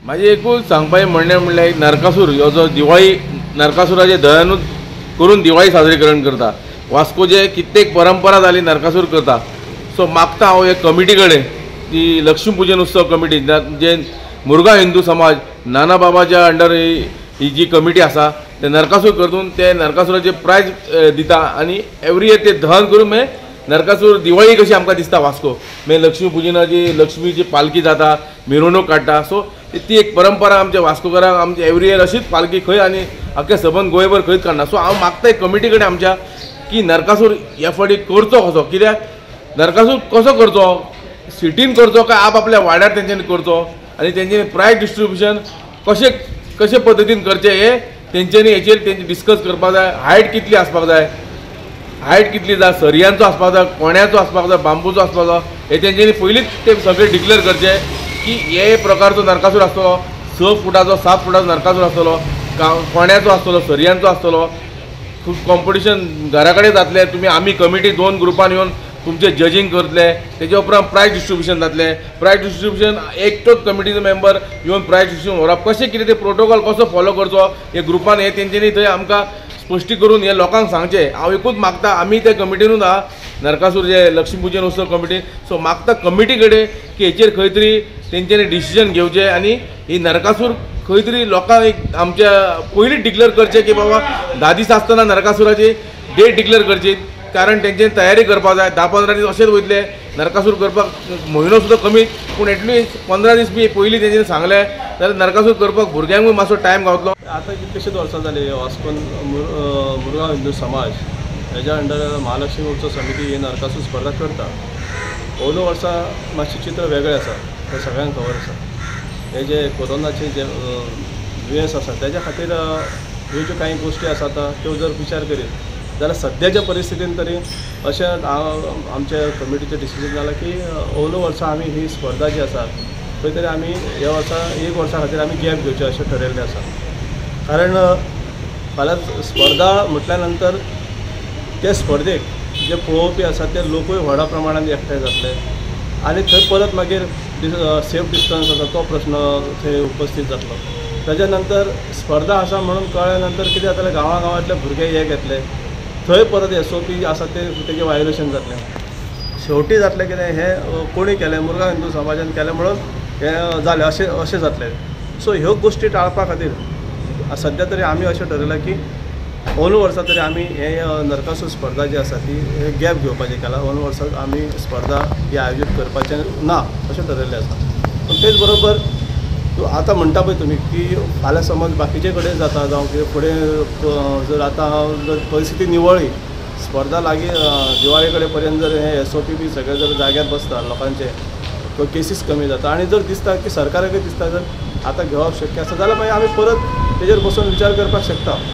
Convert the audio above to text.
म्हाजें एकूच सांगपाचें म्हणणें म्हणल्यार नरकासूर हो जो दिवाळी नरकासुराचें दहनूच करून दिवाळी साजरीकरण करता. वास्को जे कित्येक परंपरा जाली नरकासूर करता. सो मागता हांव एक कमिटी कडेन ती लक्ष्मी पुजन उत्सव कमिटी जे मुरगांव हिंदू समाज नाना बाबाच्या अंडर ही जी कमिटी आसा ते नरकासूर करून ते नरकासुराचे प्रायज दिता आनी एवरी इयर ते दहन करून मागीर नरकासूर दिवाळी कशी आमकां दिसता वास्को मागीर लक्ष्मी पुजनाची लक्ष्मीची पालखी जाता मिरवणूक काडटा. सो ती एक परंपरा आमच्या वास्कोकारांक आमची एवरी इयर अशीच पालखी खंय आनी अख्ख्या सबंद गोंयभर खंयच काडना. सो हांव मागता एक कमिटी कडेन आमच्या की नरकासूर ह्या फावटी करचो कसो, कित्याक नरकासूर कसो करचो, सिटीन करचो काय आप आपल्या वाड्यार तेंच्यांनी करचो आनी तेंच्यांनी प्रायज डिस्ट्रिब्युशन कशें कशे पद्दतीन करचें हें तेंच्यांनी हेचेर तेंचे डिस्कस करपाक जाय. हायट कितली आसपाक जाय, हायट कितली जाय, सरयांचो आसपाक जाय, कोण्याचो आसपाक जाय, बांबूचो आसपाक जाय, हे तेंच्यांनी पयलींच ते सगळे डिक्लेअर करचे की हे प्रकारचो नरकासूर आसतलो, 6 फुटाचो 7 फुटाचो नरकासूर आसतलो, कोण्याचो आसतलो, सरयांचो आसतलो. खूब कॉम्पिटिशन घरा कडेन जातलें, तुमी आमी कमिटी 2 ग्रुपान येवन तुमचें जजींग करतले, तेजे उपरांत प्रायज डिस्ट्रिब्युशन जातलें. प्रायज डिस्ट्रिब्युशन एकटोच कमिटीचो मेंबर येवन प्रायज डिस्ट्रिब्युशन व्हरप कशें कितें ते प्रोटोकॉल कसो फॉलो करचो हे ग्रुपान हे तेंच्यांनी थंय आमकां स्पश्टी करून हे लोकांक सांगचें. हांव एकूच मागता, आमी त्या कमिटीनूच आहा नरकासूर जे लक्ष्मी पुजन उत्सव कमिटी, सो मागता कमिटी कडेन की हेचेर खंय तरी तेंच्यांनी डिसिजन घेवचें आनी ही नरकासूर खंय तरी लोकांक एक आमच्या पयलीं डिक्लेअर करचें की बाबा 10 दीस आसतना नरकासुराची डेट डिक्लेअर करची, कारण तेंच्यांनी तयारी करपाक जाय. 10-15 दीस अशेंच वयतले नरकासूर करपाक, म्हयनो सुद्दां कमी, पूण एटलिस्ट 15 दीस बी पयलीं तेंच्यांनी सांगलें जाल्यार नरकासूर करपाक भुरग्यांकूय मातसो टायम गावतलो. आतां कितलेशेच वर्सां जालीं वास्कोन मुरगांव हिंदू समाज हेज्या अंडर महालक्ष्मी उत्सव समिती ही नरकासूर स्पर्धा करता. अंदू वर्सा मातशें चित्र वेगळें आसा, तें सगळ्यांक खबर आसा. हे जे कोरोनाचे जे दुयेंस आसा तेज्या खातीर ह्यो ज्यो कांय गोश्टी आसा आतां त्यो जर विचार करीत जाल्यार सद्याच्या परिस्थितीन तरी अशें आमच्या कमिटीचें डिसिजन जालां की अंदू वर्सा आमी ही स्पर्धा जी आसा खंय तरी आमी ह्या वर्सा एक वर्सा खातीर आमी गॅप घेवचें अशें ठरयल्लें आसा. कारण फाल्यां स्पर्धा म्हटल्या नंतर ते स्पर्धेक जे पळोवपी आसा ते लोकूय व्हडा प्रमाणान एकठांय जातले आनी थंय परत मागीर सेफ डिस्टन्स आसा तो प्रश्न थंय उपस्थीत जातलो. ताज्या नंतर स्पर्धा आसा म्हणून कळ्ळ्या नंतर कितें जातलें, गांवा गांवांतले भुरगे हे घेतले थंय परत SOP आसा ते तेजें वायोलेशन जातलें. शेवटी जातलें कितें, हें कोणी केलें, मुरगांव हिंदू समाजान केलें म्हणून हें जालें अशें अशें जातलें. सो ह्यो गोश्टी टाळपा खातीर सद्या तरी आमी अशें ठरयलां की अंदू वर्सा तरी आमी हे नरकासूर स्पर्धा जी आसा ती गॅप घेवपाची केला. अंदू वर्सा आमी स्पर्धा ही आयोजीत करपाचें ना अशें ठरयल्लें आसा. पूण तेच बरोबर आतां म्हणटा पळय तुमी की फाल्यां समज बाकीचे कडेन जाता जावं कितें फुडें जर आतां जर परिस्थिती निवळ्ळी, स्पर्धा लागीं दिवाळे कडेन पर्यंत जर हे SOP बी सगळें जर जाग्यार बसता लोकांचे केसीस कमी जाता आनी जर दिसता की सरकाराकय दिसता जर आतां घेवप शक्य आसा जाल्यार मागीर आमी परत तेजेर बसून विचार करपाक शकता.